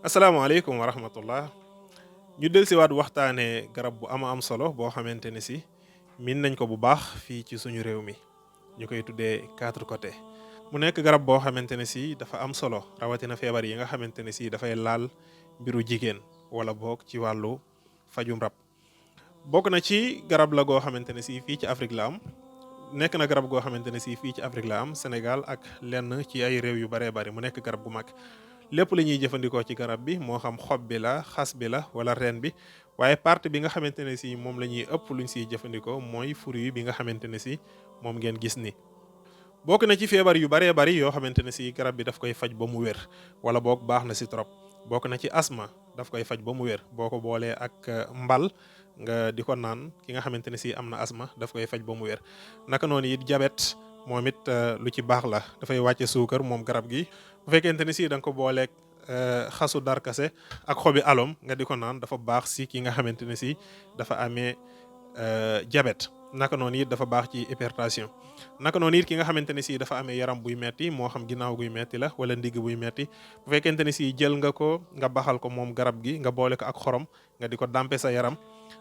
asalaamaaleykum wa rahmatullah ñu del siwaat waxtaanee garab bu am solo boo xamante ne si miin nañ ko bu baax fii ci suñu réew mi ñu koy tuddee quatre côtés mu nekk garab boo xamante ne si dafa am solo rawatina feebar yi nga xamante ne si dafay laal mbiru jigéen wala boog ci wàllu fajum rab bokk na ci garab la goo xamante ne si fii ci Afrique la am nekk na garab goo xamante ne si fii ci Afrique la am Sénégal ak lenn ci ay réew yu baree bari mu nekk garab gu mag lépp la ñuy jëfandikoo ci garab bi moo xam xob bi la xas bi la wala reen bi waaye partie bi nga xamante ne si moom la ñuy ëpp luñ siy jëfandikoo mooy fruit bi nga xamante ne si moom ngeen gis ni bokk na ci feebar yu baree bari yoo xamante ne si garab bi daf koy faj ba mu wér wala boog baax na si trop bokk na ci asma daf koy faj ba mu wér boo ko boolee ak mbal nga di ko naan ki nga xamante ne si am na asma daf koy faj ba mu wér naka noonu it jabet moom it lu ci baax la dafay wàcce suukar moom garab gi bu fekkente ni si da nga ko booleeg xasu darkase ak xobi alom nga di ko naan dafa baax si ki nga xamante ne si dafa amee diabète naka noonu it dafa baax ci hypertension naka noonu it ki nga xamante ne si dafa amee yaram buy metti moo xam ginnaaw guy metti la wala ndigg buy metti bu fekkente ne si jël nga ko nga baxal ko moom garab gi nga boole ko ak xorom nga di ko dampe sa yaram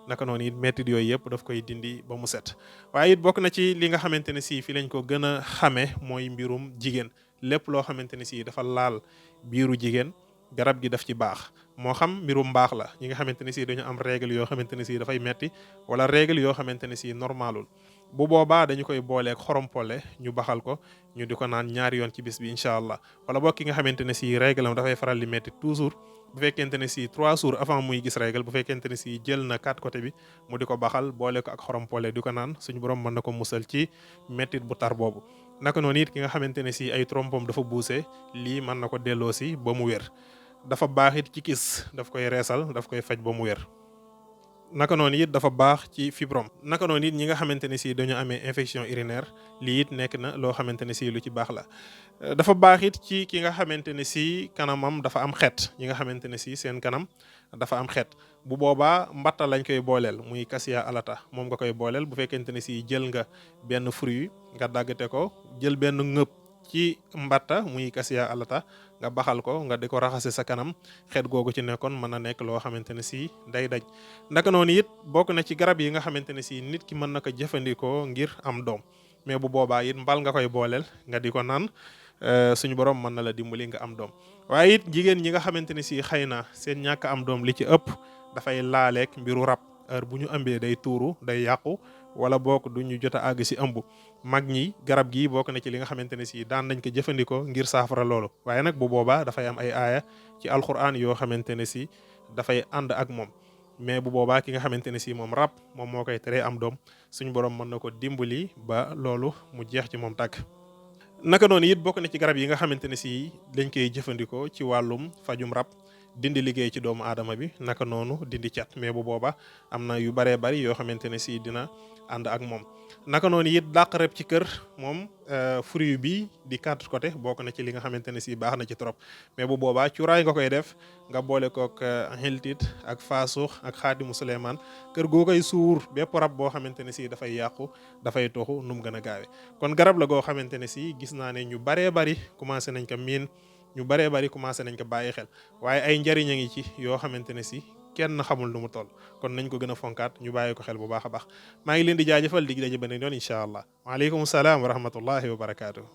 naka noonu it mettit yooyu yëpp daf koy dindi ba mu set waaye it bokk na ci li nga xamante ne si fi lañ ko gën a xamee mooy mbirum jigéen lépp loo xamante ne si dafa laal biiru jigéen garab gi daf ci baax moo xam mbirum mbaax la ñi nga xamante ne si dañu am règle yoo xamante ne si dafay metti wala règle yoo xamante ne si normalul bu boobaa dañu koy booleeg xorom pole ñu baxal ko ñu di ko naan ñaari yoon ci bis bi incha allah wala boog ki nga xamante ne si règle am dafay faral di metti toujours bu fekkente ne si 3 jours avant muy gis règle bu fekkente ne si jël na 4 côté bi mu di ko baxal boole ko ak xorom pole di ko naan suñu borom mën na ko musal ci mettit bu tar boobu naka noonu it ki nga xamante ne si ay trompom dafa buuse lii mën na ko delloo si ba mu wér dafa baax it ci kis daf koy reesal daf koy faj ba mu wér naka noonu it dafa baax ci fibrom naka noonu it ñi nga xamante ne si dañu amee infection urinaire lii it nekk na loo xamante ne si lu ci baax la dafa baax it ci ki nga xamante ne si kanamam dafa am xeet ñi nga xamante ne si seen kanam dafa am xeet bu boobaa mbatta lañ koy booleel muy cassia alata moom nga koy booleel bu fekkente ne si jël nga benn fruit nga daggate ko jël benn ngëb ci mbatta muy cassia alata nga baxal ko nga di ko raxase sa kanam xeet googu ci nekkoon mën na nekk loo xamante ne si day daj ndaka noonu it bokk na ci garab yi nga xamante ne si nit ki mën na ko jëfandikoo ngir am doom mais bu boobaa it mbal nga koy booleel nga di ko naan suñu borom mën na la dimbali nga am doom waaye it jigéen ñi nga xamante ne si xëy na seen ñàkk am doom li ci ëpp dafay laaleeg mbiru rab heure bu ñu ëmbee day tuuru day yàqu wala bokk du ñu jot a àgg si ëmb mag ñi garab gi bokk na ci li nga xamante ne si daan nañ ko jëfandikoo ngir saafara loolu waaye nag bu boobaa dafay am ay aaya ci alquran yoo xamante ne si dafay ànd ak moom mais bu boobaa ki nga xamante ne si moom rab moom moo koy teree am doom suñu borom mën na ko dimbali ba loolu mu jeex ci moom tàkk naka noonu it bokk na ci garab yi nga xamante ne si dañ koy jëfandikoo ci wàllum fajum rab dindi liggéey ci doomu aadama bi naka noonu dindi cat mais bu booba am na yu baree bari yoo xamante ne si dina ànd ak moom naka noonu it dàq reb ci kër moom fruit bi di quatre côté bokk na ci li nga xamante ne si baax na ci trop mais bu boobaa cuuraay nga koy def nga boole kook xiltit ak faasuux ak xaatimu Suleymaan kër goo koy suur bépp rab boo xamante ne si dafay yàqu dafay toxu nu mu gën a gaawe kon garab la goo xamante ne si gis naa ne ñu baree bari commencé nañ ko miin ñu baree bari commencé nañ ko bàyyi xel waaye ay njariñ a ngi ci yoo xamante ne si kenn xamul nu mu toll kon nañ ko gën a fonkaat ñu bàyyi ko xel bu baax a baax maa ngi leen di jaajëfal dig daje beneen yoon incha allah waaleykum salaam wa rahmatullahi wa barakaatu.